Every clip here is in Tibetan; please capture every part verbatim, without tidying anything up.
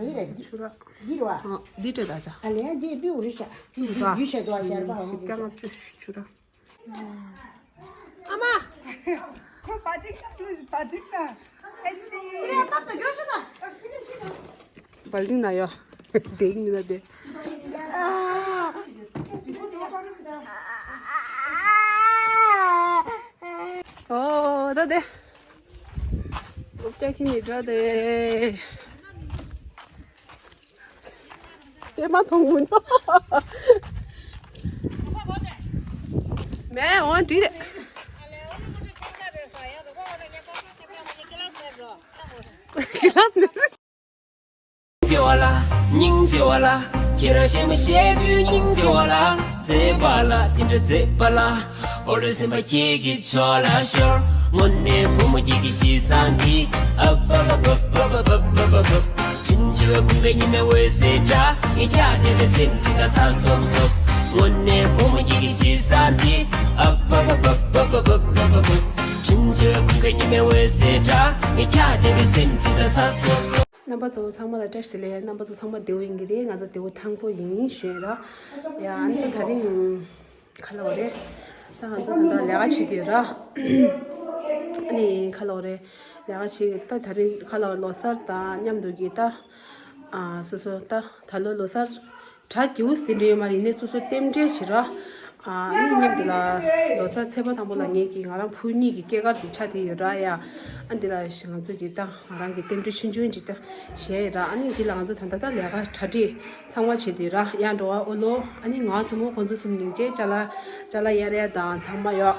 འདི་རེད། ཆུ་ར། འདི་རེད་བ། ཨ། འདི་འདྲ་ད་ཆ། ཨ་ལས་འདི་བེའུ་རེད་ཤག་འདི་འདི་ཤ་དོ་ཤར་པ་འོང་། སྐྱ་ང་བཅུ་ཆུ་ར། ཨ་མ། ཁོ་བ་ཏིག་ན་ལུས་བ་ཏིག་ན། ཨེ་ཙི། སི་རེ་པག་ཏུ་འགྱོ་ཤོག་ད། བལ་ཏིང་ན་ཡོད། དེ་ཡིན་ན་དེ། ཨོ་ད་དེ། སློབ་གྲྭ་ཁྱིམ་ནས་འགྲོ་དེ། དེ་མ་མཐོང་མུན། མེ་འོང་དྲིས་རེད། ཁྱེད་རང་ཤེས་མི་ཤེས་དུས་སྙིང་རྗེ་བ་ལ། མཛེས་པ་ལ་དེ་འདྲ་མཛེས་པ་ལ། འོ་ལོས་སེམས་པ་ཁྱེད་ཀྱི་ཕྱོགས་ལ་ཤོར། དངོས་གནས་བུ་མོ་ཁྱེད་ཀྱི་གཤིས་བཟང་འདི། ཨབ་ཨབ་ཨབ། དྲིན་ཆེ་བའི་ཁུངས་སྐད་ཉི་མའི་འོད་ཟེར་འདྲ། ངས་ཀྱང་དེ་བས་སེམས་ཅིག་ལ་ཚ་སོབ་སོབ། དངོས་གནས་བུ་མོ་ཁྱེད་ཀྱི་གཤིས་བཟང་འདི། ཨབ་ཨབ་ཨབ། དྲིན་ཆེ་བའི་ཁུངས་སྐད་ཉི་མའི་འོད་ཟེར་འདྲ། ངས་ཀྱང་དེ་བས་སེམས་ཅིག་ལ་ཚ་སོབ་སོབ། རྣམ་པ་ཚོ་ཚང་མ་ལ་བཀྲ་ཤིས་བདེ་ལེགས། རྣམ་པ་ཚོ་ཚང་མ་བདེ་པོ་ཡིན་གྱི་རེད། ང་ཚོ་བདེ་པོ་ཐང་པོ་ཡིན་ཞུས་ར། ཡ་ཨ་ནི་ད་ད་རིང་ཁ་ལོ་རེད། ད་ང་ཚོ་ད་ལྟ་ལས་ཀ་བྱེད་དུས་ར། ཨ་ནི་ཁ་ལོ་རེད། ལས་ཀ་བྱེད་ད་ད་རིང་ཁ་ལོ་ལོ་གསར་དང་མཉམ་དུ་གི་ད། ཨ་སོ་སོ་ད་ད་ལོ་ལོ་གསར། གྲ་རྒྱས་པོ་ཟིན་འདྲ་ཡོད་མ་རེད། ཡིན་ནའི་སོ་སོ་རྟེན་འབྲེལ་ཞིག་ར། ཨ་ནི་མཉམ་དུ་ལ་ལོ་གསར་ཚེས་པ་དང་པོ་ལ་ངེད་ཀྱི་ང་རང་བུ་གཉིས་ཀྱི་སྐྱེས་སྐར་དེ་ཆགས་བསྡད་ཡོད་ར་ཡ། ཨ་འདི་ལ་ང་ཚོ་གི་ད་ང་རང་གི་རྟེན་འབྲེལ་ཆུང་ཆུང་ཅིག་ད་བཞེས་ཡོད་ར། ཨ་ནི་འདི་ལ་ང་ཚོ་ད་ལྟ་ད་ལས་ཀ་གྲ་སྒྲིག་ཚང་མ་བྱེད་དུས་ར་ཡ་འགྲོ་བ་ཨོ་ལོ། ཨ་ནི་ང་ཚོ་མོ་ཁོང་ཚོ་གསུམ་སྙིང་རྗེ་ཅ་ལག་ཅ་ལག་གཡར་ཡ་དང་ཚང་མ་ཡོད།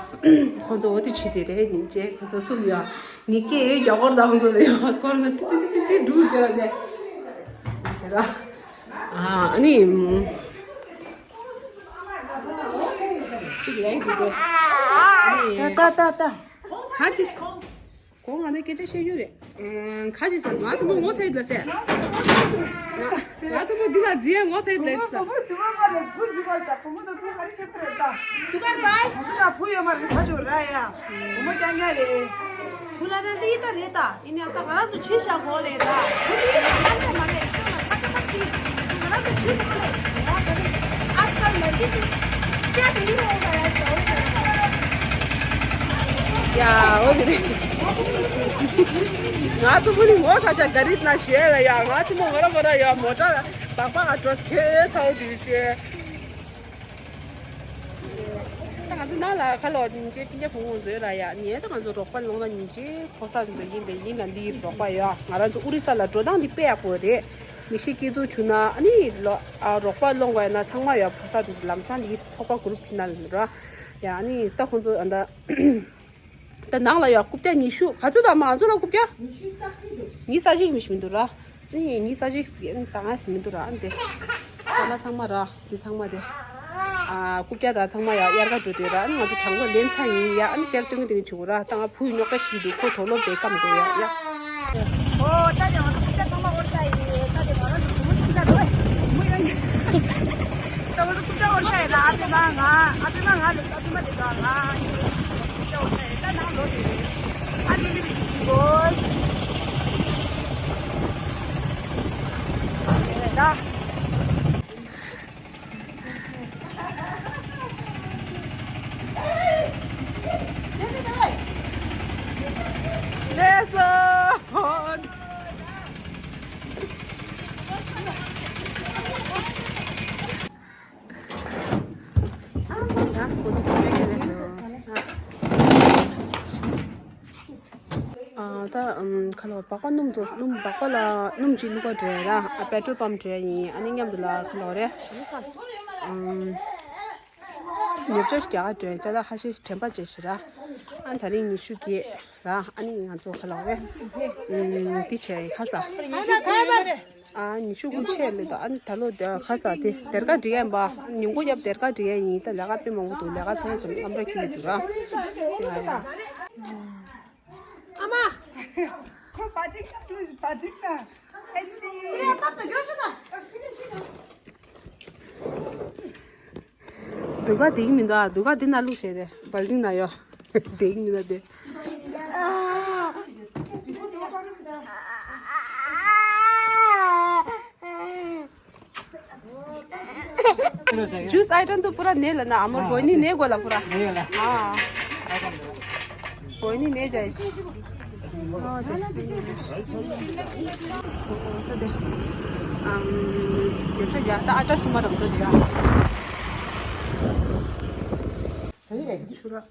ཁོང་ཚོ་འོ་དེ་བྱེད་དུས་རེད་སྙིང་རྗེ་ཁོང་ཚོ་གསུམ་ཡོད། ངེད་ཀྱི་ཡོད་རྒྱ་གོར་དང་ཁོང་ཚོ་ལ་ཡོད་སྐོར་ལ་ཏི་ཏི་ཏི་ཏི་ཏི་འགྲུལ་དགོས་ར་ནས་བྱེད་ར། ཨ་ནི། གཅིག་ལན་གྱིས་ཏེ། ཨ་ནི། ད་ད་ད། ག་ཅི། གོ་ང་ནི་སྐད་ཆ་བཤད་རྒྱུ་རེད། ག་ཅི་ཟེར་ང་ཚོ་མོ་ངོ་ཚ་ཡི་ལ་ཟེར། ང་ཚོ་མོ་འདི་ལ་རྫི་ཡ་ངོ་ཚ་ཡི་ལ་ཟེར། བུ་མོ་བུ་མོ་ཚུ་མ་མ་རེད། བུ་ཚུ་མ་ཟ་བུ་མོ་དང་བུ་ག་རེ་ཁྱད་པར་རེད་ད། དུ་གར་བའི། ང་ཚོ་ལ་བུ་ཡོད་མ་རེད། ཁ་ཆོ་ར་ཡ། བུ་མོ་རྐྱང་རྐྱང་རེད། བུ་ལ་ན་ལི་ད་རེད་ད། ཡིན་ཡང་ད་ང་རང་ཚོ་ཕྱི་བཞག་གོ་ལེ་ད། བུ་ལི་ད་ང་ཚོ་མ་རེད། ཤོ་ལ་ཁ་ཁ་ཁ་ཁི། ང་རང་ཚོ་ཕྱི་གོ་ལེ། ང་ཚོ་ཨ་ཤ་ལ་ལི་སི། ཀྱ་དེ་ཡིན་འོ་ད་ཡ་ཤོ་ལེ། ཡ་འོ་དེ་རེད། ང་ཚོ་བུ་ལི་ངོ་ཚ་ཤ་ག་རིག་ན་ཤེས་ལ་ཡ། ང་ཚོ་མོ་ང་ར་མོ་ར་ཡ་མོ་ཏྲ་ལ་བག་པ་ང་འགྲོ་ཁེ་ཚ་བོ་དུ་ཤེས། ད་ང་ཚོ་ནང་ལ་ཁ་ལོ་ཉིན་བྱེད་སྤུན་ཀྱག་བུ་མོ་ཚོ་ཡོད་ར་ཡ། ངས་ད་ང་ཚོ་རོགས་པ་སློང་ན་ཉིན་བྱེད་ཕོ་གསར་འདི་ཡིན་དེ་ཡིན་ན་འདི་རོགས་པ་ཡོད། ང་རང་ཚོ་ཨོ་རི་ས་ལ་འགྲོ་སྟངས་འདི་དཔེ་ཡག་པོ་རེད། མི་ཤི་སྐྱིད་སྡུག་བྱུང་ན་ཨ་ནི་ལོ་ཨ་རོགས་པ་སློང་དགོས་ཡ་ན་ཚང་མ་ཡོད། ཕོ་གསར་འདི་ལམ་སང་འདི་ཚོགས་པ་གུ་རུབ་ཕྱི་ན་ལ་ར་ཡ། ཨ་ནི་ད་ཁོང་ཚོ་ཨ་ད། ད་ནང་ལ་ཡོད་རྐུབ་བཀྱག་ཉི་ཤུ། ག་ཚོད་དང་མ་ང་ཚོ་ལ་རྐུབ་བཀྱག་ཉི་ཤུ་རྩ་གཅིག་འདུག་ཉི་ཤུ་རྩ་གཅིག་མི་ཞིག་མི་འདུག་ར། ཨ་ནི་ཉི་ཤུ་རྩ་གཅིག་ད་ང་ཞིག་མི་འདུག་ར། ཨ་ནི་དེ་ཅ་ལག་ཚང་མ་ར་འདི་ཚང་མ་དེ། ཨ་རྐུབ་བཀྱག་དང་ཚང་མ་ཡ་དབྱར་ཁ་འགྲོ་དུས་ར། ཨ་ནི་ང་ཚོ་གྲང་མོ་ལེན་ཚར་ཡིན་ཡ། ཨ་ནི་ཅར་སྟོན་གི་དེ་བྱུང་ར། ད་ང་བུ་ཡི་རྙོག་དྲ་ཞིག་འདུག་ཁོ་དོག་ལོ་བེ་ཀམ་འགྲོ་ཡ་ཡ། ཨོ་ད་དེ་ང་ཚོ་རྐུབ་བཀྱག་ཚང་མ་ཨོར་ཚར་ཡིན། ད་དེ་ང་རང་ཚོ་བུ་མོ་ཚོ་ད་འགྲོ་བུ་མོ་ཡོང་ཡིན། ད་ང་ཚོ་རྐུབ་བཀྱག་ཨོར་ཚར་ཡིན་ལ། ཨ་ཕི་མ་ང་ཨ་ཕི་མ་ང་ལ་ས་ཨ་ཕི་མ་དེ་ག་ང་ཡིན། ཨ་ད་ཨམ་ཁ་ལོ་སྦག་སྦག་སྣུམ་དུ་སྣུམ་སྦག་སྦག་ལ་སྣུམ་ཅིག་བླུག་ག་འགྲོ་ཡ་ར། ཨ་པེ་ཊོལ་པམ་འགྲོ་ཡ་ཡིན། ཨ་ནི་མཉམ་དུ་ལ་ཁ་ལོ་རེ་ཨམ་ཉོ་ཆ་ཞིག་རྒྱག་ག་འགྲོ་ཡ། ཅ་ལག་ཁ་ཤས་ཤིག་དྲན་པ་བརྗེད་ཤག་ར། ཨ་ད་རིང་ཉི་ཤུ་བརྒྱད་ར། ཨ་ནི་ང་ཚོ་ཁ་ལོ་རེ་ཨམ་འདི་བྱས་ཁ་ཚ། ཨ་ཉི་ཤུ་དགུ་ཆད་ལེ་ད། ཨ་ནི་ད་ལོ་དེ་ཁ་ཚ་དེ་སྡེར་ཁ་སྒྲིག་ཡ་ཡིན་པ། ཉིན་གུང་རྒྱབ་སྡེར་ཁ་སྒྲིག་ཡ་ཡིན། ད་ལས་ཀ་དཔེ་མང་པོ་འདུག་ལས་ཀ་ཚང་ཙམ་ཨམ་ར་ཁྱི་ལ་འདུག་ར། དེ་ཡ་ཡ། ཨ་མ། ཁོ་བ་ཏིག་ན་ལུས་བ་ཏིག་ན། ཨེ་ཙི། སི་རེ་པག་ཏུ་འགྱོ་ཤོག་ད། སྡུག་ག་དེ་གི་མི་འདུག་ཨ། སྡུག་ག་དེ་ན་བླུགས་བྱས་ཏེ་བལ་ཏིང་ན་ཡོད། དེ་གི་མི་འདུག་དེ། juice item तो पूरा नहीं लेना, अमर कोई नहीं, नहीं गोला पूरा। नहीं गोला। हाँ। कोई नहीं, नहीं जाए। हाँ, तो। तो दे। अम, ये तो जाता, आटा तुम्हारा तो दिया। छुरा।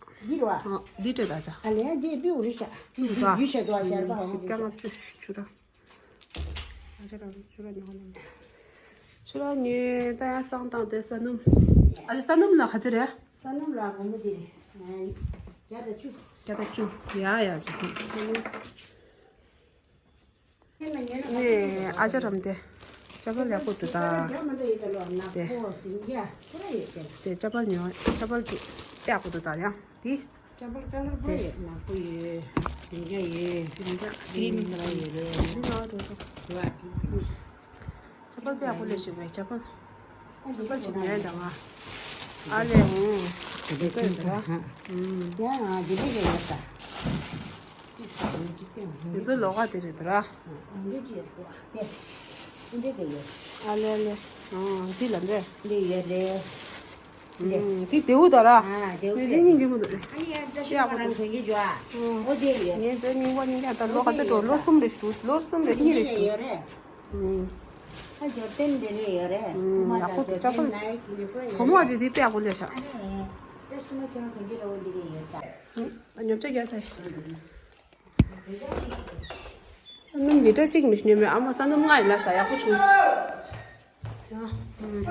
हाँ, दीटे दाजा। अरे, ये भी उड़ी सा। उड़ी सा। छुरा। ཁྱོད་རང་ཚོ་ཁྱོད་རང་ཉོས་ད་ཡང་བསང་བཏང་སྟེ་ས་སྣུམ། ཨ་ལེ་ས་སྣུམ་ལ་ག་ཚོད་རེད། ས་སྣུམ་ལ་སྒོར་མོ་དེ་རེད། བརྒྱ་དང་བཅུ། བརྒྱ་དང་བཅུ། ཡ་ཡ་བཅུ། ས་སྣུམ། ནས་ཨ་ཅག་རམ་དེ། ཅ་པལ་ཡག་པོ་འདུག་ད། དེ། དེ་ཅ་པལ་ཉོས། ཅ་པལ་དེ་ཡག་པོ་འདུག་ད་ཡང་དེ། ཅ་པལ་ཅ་པལ་པོ་ཡོད། ནག་པོ་ཡོད། ཟིང་ཆ་ཡོད། ཟིང་ཆ། ཀི་རིམ་ར་ཡོད་རེད། འདི་ནང་འགྲོ་ཤོག་ཅ་པལ་པོ་ཡག་པོ་ལས་ཞིག་རེད། ཅ་པལ། ཅ་པལ་ཅིག་ཉོས་ཡིན་ད་ང་། ཨ་ལས། འོང་། དེ་འདྲ་ཡིན་ད། ཡང་དེ་འདྲ་རེད་ཡོད་ད། དེ་ཚོ་ལོགས་ཀ་དེ་རེད་ད་ར། འདི་ཅི་ཡོད་ད། དེ་འདི་དེ་ཡོད། ཨ་ལས་ཨ་ལས། འདི་ལ་འདྲ། འདི་ཡོད་རེད། ཨུམ། དེ་དེའུ་ད་ར། ཨ་དེའུ་དེ་ནི་སྙིང་རྗེ་མོ་འདུག་རེད། ཨ་ནི་ཡར་བཀྲ་ཤིས་པ་རང་གོན་གྱི་འཇོག་ཨ། ཨོ་དེ་ཡོད། ངས་དེ་སྙིང་པོ་སྙིང་རྗེ་ད་ལོ་ག་ཚོད་འགྲོ། ལོ་གསུམ་རེད་ཞུ། ལོ་གསུམ་རེད། གཉིས་རེད་ཞུ། ཡོད་རེད། ཨུམ། ཨ་འབྱོར་ལྡན་དེ་ནས་ཡོད་རེད། ཨུམ། ཡག་པོ་འདུག་ཅ་པལ། བུ་མོ་ཅིག་དེ་དཔེ་ཡག་པོ་ལས་ཤག་ཨ་ནི་བཀྲ་ཤིས་པ་ཁྱོད་རང་གོན་གྱི་རེད། འོ་འདི་ག་ཡོད་ད། ཨུམ། ཉོ་ཆ་རྒྱག་ཚར། སྣུམ་ལི་ཊར་གཅིག་མི་ཉོས་མོད། ཨ་མ་ས་སྣུམ་ལྔ་ཡིན་ལ་ས་ཡག་པོ་བྱུང་། ཡ། ཧུམ།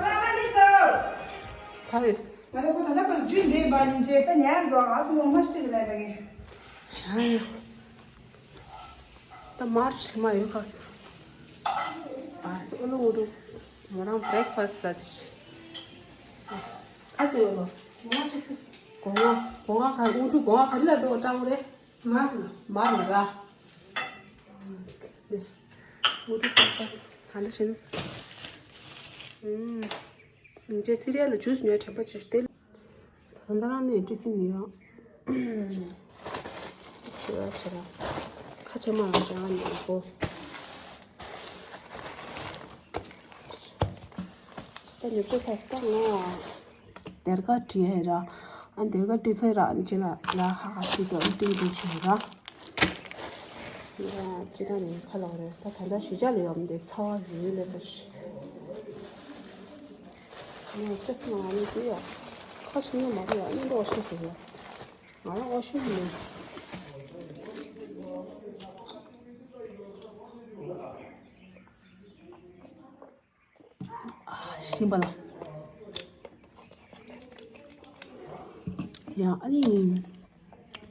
ཁ་ཡོད། ང་ལ་ཁོ་ད་ལྟ་བར་རྒྱུན་འདེབས་པ་ཡིན་ཅེས་ད་ཉར་འགྲོ། ང་སོ་མོ་མ་ཤི་ལ་ད་གི། ཡ་ཡ། ད་མར་ཞིག་མ་ཡོད་ཁ་ས། ཨ་ཨོ་ལོ་འུ་རུ། མོ་རང་བྷི་རེག་ཕ་སི་ད་ཅི། ཁ་ས་ཡོད་ལོ། སྒོ་ང་སྒོ་ང་ཁ་འུ་རུ་སྒོ་ང་ག་རེ་ལ་འགྲོ་སྐྲག་རེད། མར་ལ། མར་ལ་ར། འུ་ཐུག་པ་ད་ལྟ་ཤེས་ན། ཨུམ། ངས་སི་རི་ཡལ་ལ་ཇུས་ཉོས་དྲན་པ་བྱས་ཏེ། ད་ད་རང་ནས་ཏི་སི་ནི་ཡོང་། ཁ་ཆེ་མ་རང་ཅང་ནས་གོ། ད་ཉོ་ཆ་ཁ་ཏང་ང་། སྡེར་ཁ་བྲིས་ཡ་ར། ཨ་སྡེར་ཁ་བྲིས་ཚེ་ར་ཅི་ལ་ལ་ཧ་ཧ་ཅི་ཏོ་ཏིང་ཏིང་ཆུ་ར། ཡ་ཅི་ད་ནི་ཁ་ལོག་རེད། ད་ད་ལྟ་གཞིས་ཆགས་ལ་ཡོང་དེ་ཚ་བ་ཡོད་ལེ་ད་ཤི། ངས་ཅི་སི་མ་ནི་དེ་ཡ། ཁ་ཤི་ནི་མ་རེད་ཡ། ནི་འདྲ་བ་ཤི་ཟེར་ཡ། ང་རང་ཨོ་ཤི་ནི། ཤིང་པ་ལ། ཡང་ཨ་ནི།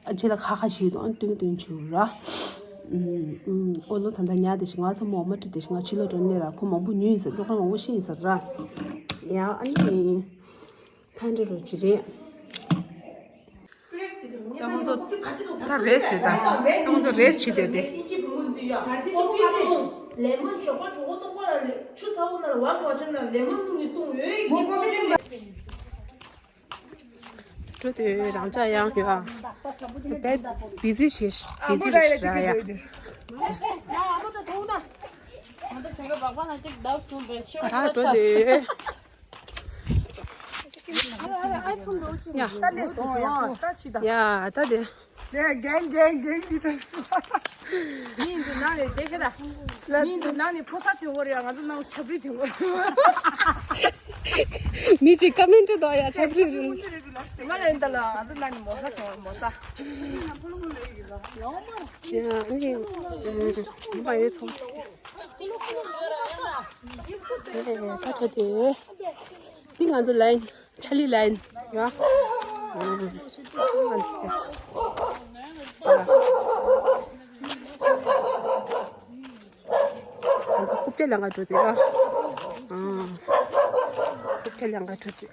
ཨ་ཅེ་ལ་ཁ་ཁ་ཞིག་དང་ཏུང་ཏུང་ཆུ་ར། ཨོ་ལོ་ད་ལྟ་ཉལ་བསྡད་ཤིང་། ང་ཚོ་མོ་མ་ཁྲིད་བསྡད་ཤིང་། ང་ཕྱི་ལོགས་འགྲོ་ནས་ར། ཁོ་མང་པོ་ཉོས་ཡིན་ཟེར། སློབ་ཁང་མང་པོ་ཤེས་ཡིན་ཟེར་ར། ཡང་ཨ་ནི། ཐ་འདྲ་རུ་ཅི་རེད། ད་ཁོང་ཚོ་ད་རེས་བྱེད་ད། ད་ཁོང་ཚོ་རེས་བྱེད་དེ་དེ། ལེ་མོན་ཞོགས་པ་གྲོད་ཁོག་ལྟོགས་པ་ལ་ཆུ་ཚ་བོ་ནང་ལ་ཝ་ཀོ་ཅན་ལ་ལེ་མོན་བླུགས་ནས་བཏུང་ཡོད་ཀྱི་ཀོ་ཅན་ལ། འགྲོ་དུས་རང་ཅག་ཡང་ཡོད་ཨ། བེད་བི་ཛི་ཞེས་བི་ཛི་རེད་ཤག་ར་ཡ། ད་འགྲོ་དུས། ཡ། ད་ལས་སོང་ཡ། ད་ཤི་ད། ཡ་ད་དེ། ལས་རྒན་རྒན་རྒན་གྱིས་ད། མི་འདི་ནང་ནས་དེ་ཤི་ད། མི་འདི་ནང་ནས་ཕོ་གསར་ཐོན་གོ་རེད་ཡ། ང་ཚོ་ནང་ཆབ་རི་ཐོན་གོ་རེད། མི་གཅིག་ཀ་མེན་ཊི་འདུག་ཡ། ཆབ་རི་རེད། ང་ལ་ཡིན་ད་ལ་ང་ཚོ་ནང་ནས་མོ་གསར་ཐོན་མོ་གསར། ཡ་ཨ་ནི། མ་ཡོད་ཚོ། ད་ད་དེ། འདི་ང་ཚོ་ལ་ཡིན། ཆ་ལི་ལ་ཡིན། ཡ། ང་ཚོ་ཁུག་པའི་ལ་ང་འགྲོ་དེ་ཡ། ཨ། ཁུག་པའི་ལ་ང་འགྲོ་དེ།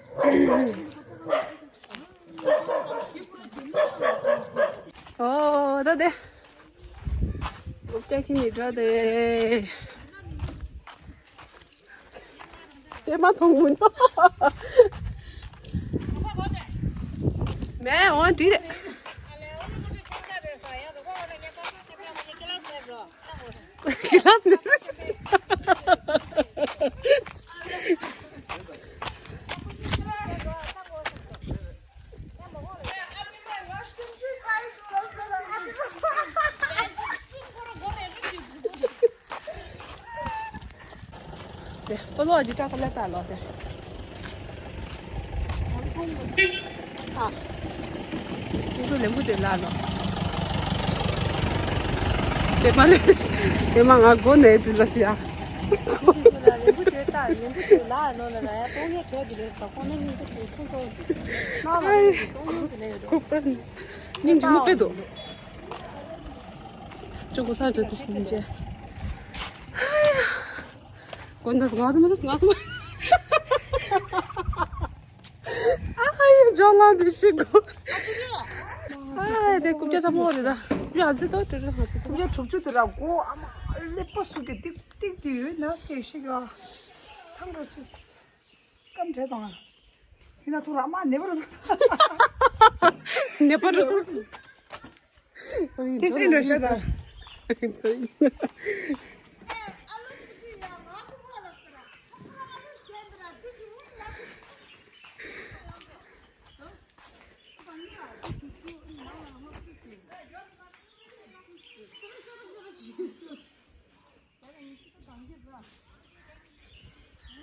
ཨོ་ད་དེ། ཨོ་ཀྱ་ཁི་ནི་འགྲོ་དེ། དེ་མ་མཐོང་མུན། མེ་འོང་དྲི་རེད། ཁྱི་ལ་ནི། དེ་ཀོ་ལོ་ཨ་ཇི་ཏྲ་ཀ་ལ་ཏ་ལོ་དེ། ཨ། ཀུ་ཀུ་ལེམ་བུ་དེ་ལ་ལོ། དེ་མ་ལེ། དེ་མ་ང་མགོ་ནས་དུ་ལ་སི་ཡ། ལེམ་བུ་དེ་ལྟ་ལེམ་བུ་དེ་ལ་ལོ་ལ་ལ་ཡ་ཏོ་ངས་གྲས་དེ་ལས་ད་ཁོ་ནས་ཉིན་དེ་དེ་ཁོ་ཚོ། ན་ལ་ལ་ཏོ་ངས་དེ་ལས་ཡོད། ཁོ་པར་སྙིང་རྗེ་མོ་དཔེ་འདུག་ཅོ་གོ་ས་འདྲ་དེ་ཞིག་མི་འཇལ། ཀོན་དཱས་ང་ཚོ་མ་ང་ཚོ་མ། ཨ་ཡེ་ཇོ་ལ་འདི་ཞིག་གོ། ཨ་དེ་ཀུབ་ཅེ་ཚ་མོ་རེད་ད། ཡ་ཟི་ཏོ་ཏྲི་རི་ཧ་ཟི་ཏོ། ཀུབ་ཅེ་དྲུག་ཅུ་དེ་ར་གོ་ཨ་མ་ཀླད་པ་སུ་གི་ཏིག་ཏིག་དེ་ཡོད་ན་སྐད་ཤིག་ཡ། ཐང་ག་ཅི། སྐམ་བྲེ་དང་། ཡིན་ན་ཐུག་ར་མ་ནེ་པར། ནེ་པར། དེ་སེ་འགྲོ་ཤ་ད།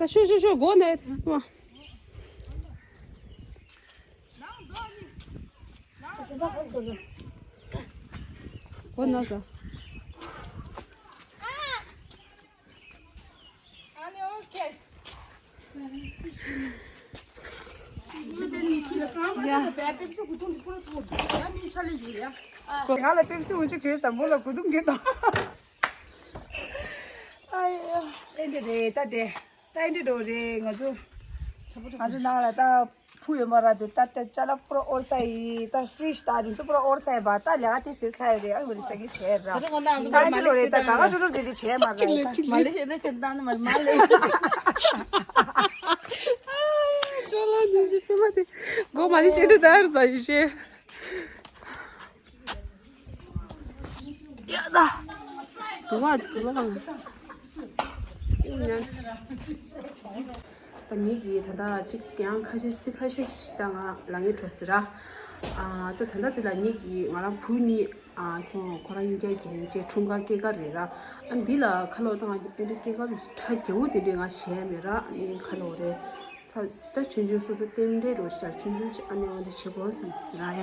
ད་ཤོ་ཤོ་ཤོ་སྒོ་ནས། སྒོ་ནས་ཟ། ང་ལ་པེབ་སི་འུ་ཅག་གིས་ཟམ་པོ་ལ་གུ་དུང་གི་དང་། ཨ་ཡ། ཨེ་འདྲ་རེད་ད་དེ། ད་ཨེ་འདྲ་འགྲོ་རེད་ང་ཚོ། ང་ཚོ་ནང་ལ་ད་ཕུ་ཡོད་མ་ར་དེ་ད་ད་ཅ་ལག་པུ་ར་ཨོར་ས་ཡི་ད་ཕི་རིཇ་ད་དེ་ཚོ་པུ་ར་ཨོར་ས་ཡི་བ་ད་ལས་ཀ་དེ་ཟེར་ས་ཡོད་རེད། ཨ་ཡོད་ས་གི་བྱས་ར། ད་ཨེ་འདྲ་འགྲོ་རེད་ད་ག་ག་ཅོ་ཅོ་དེ་དེ་བྱས་མ་ར་ད། མ་ལེ་ཤེ་ན་ཆེན་ཏང་ན་མ་ལེ། ཅོ་ལ་དེ་ཞིག་དེ་མ་དེ་གོ་མ་ལེ་ཤེ་དེ་ད་ར་ས་ཡི་ཤེ། ཡ་ད། དུ་བ་དུ་ལོ་གང་། ད་ངེད་ཀྱིས་ད་ལྟ་གཅིག་ཡང་ཁ་ཤས་ཚིག་ཁ་ཤས་ཤིག་ད་ང་ལ་ངའི་གྲོས་ཟེར་ར། ཨ་ད་ད་ལྟ་དེ་ལ་ངེད་ཀྱིས་ང་རང་བུ་གཉིས་ཨ་ཁོང་ཁོ་རང་གཉིས་ཀྱི་ངེད་ཀྱི་འཁྲུངས་སྐར་སྐྱེས་སྐར་རེད་ར། ཨ་འདི་ལ་ཁ་ལོ་ད་ང་ཨེ་འདྲ་སྐྱེས་སྐར་གྲ་རྒྱས་པོ་དེ་འདྲས་ང་བྱས་མེད་ར། ཨ་ནི་ཁ་ལོ་རེད། ད་ཆུང་ཆུང་སོ་སོ་རྟེན་འབྲེལ་རོ་ཞིག་ཆུང་ཆུང་ཅིག་ཨ་ནི་འོ་འདི་བྱེད་དགོས་བསམ་ཟེར་ར་ཡ།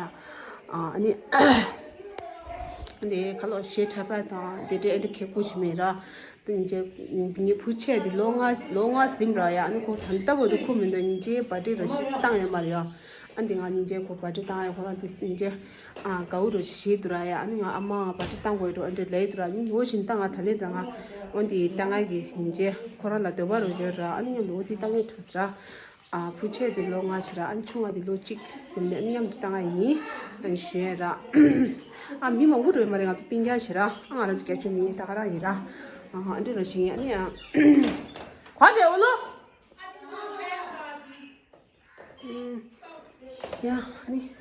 ཨ་ནི་འདི་ཁ་ལོ་ཞེ་དྲག་པ་དང་དེ་འདྲའི་ཨེ་འདྲ་ཁེ་པོ་ཅིག་མེད་ར། དེ་ངེད་བུ་ཆེ་དེ་ལོ་ལྔ་ལོ་ལྔ་ཟིན་ར་ཡ། ཨ་ནི་ཁོ་ད་ལྟ་བར་དུ་ཁོ་མི་འདུག་སྙིང་རྗེ་བར་ཌེ་ར་ཞིག་བཏང་ཡོད་མ་རེད་ཡ། ཨ་འདི་ང་སྙིང་རྗེ་ཁོ་བར་ཌེ་བཏང་ཡ་ཁོ་རང་དེ་སྙིང་རྗེ་ཨ་དགའ་བོ་རོ་ཞིག་བྱེད་འདུག་ར་ཡ། ཨ་ནི་ང་ཨ་མ་བར་ཌེ་བཏང་དགོས་རོ་ཨེ་འདྲ་ལས་འདུག་ར། ཨ་ནི་ངོ་བཞིན་བཏང་ང་ད་ལེ་ད་ང་འོ་འདི་བཏང་ང་གི་སྙིང་རྗེ་ཁོ་རང་ལ་འདོད་པ་རོ་ཡོད་ར། ཨ་ནི་མཉམ་དུ་འོ་འདི་བཏང་ངེས་ཐུག་ཟེར་ར། ཨ་བུ་ཆེ་དེ་ལོ་ལྔ་ཆེ་ར། ཨ་ནི་ཆུང་བ་དེ་ལོ་གཅིག་ཟིན་ནས་མཉམ་དུ་བཏང་ང་ཡིན། ཨ་ནི་ཞུ་ཡ་ར། ཨ་མི་མང་པོ་འགྲོ་ཡོད་མ་རེད། ང་ཚོ་སྤུན་ཀྱག་ཆེ་ར། ཨ་ང་རང་ཚོ་སྐྱབས་བཅོལ་མི་ཡིན་ད་ག་རང་ཡིན་ར། ཨ་ཨ་འདྲ་ར་ཞིག་ཡིན། ཨ་ནི་ཨ་ག་འདྲ་འོ་ལོ། ཡ་ཨ་ནི།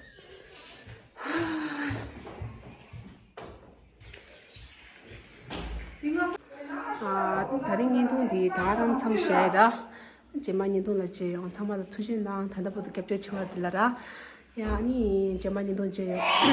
ཨ་ད་རིང་བརྙན་ཐུང་འདི་ད་ག་རང་མཚམས་བཞག་ཡ་ར། རྗེས་མ་བརྙན་ཐུང་ལ་མཇལ་ཡོང་། ཚང་མ་ལ་ཐུགས་རྗེ་གནང་། ད་ལྟ་བར་དུ་རྒྱབ་སྐྱོར་བྱེད་པ་འདི་ལ་ར། ཡ་ཨ་ནི་རྗེས་མ་བརྙན་ཐུང་མཇལ་ཡོང་།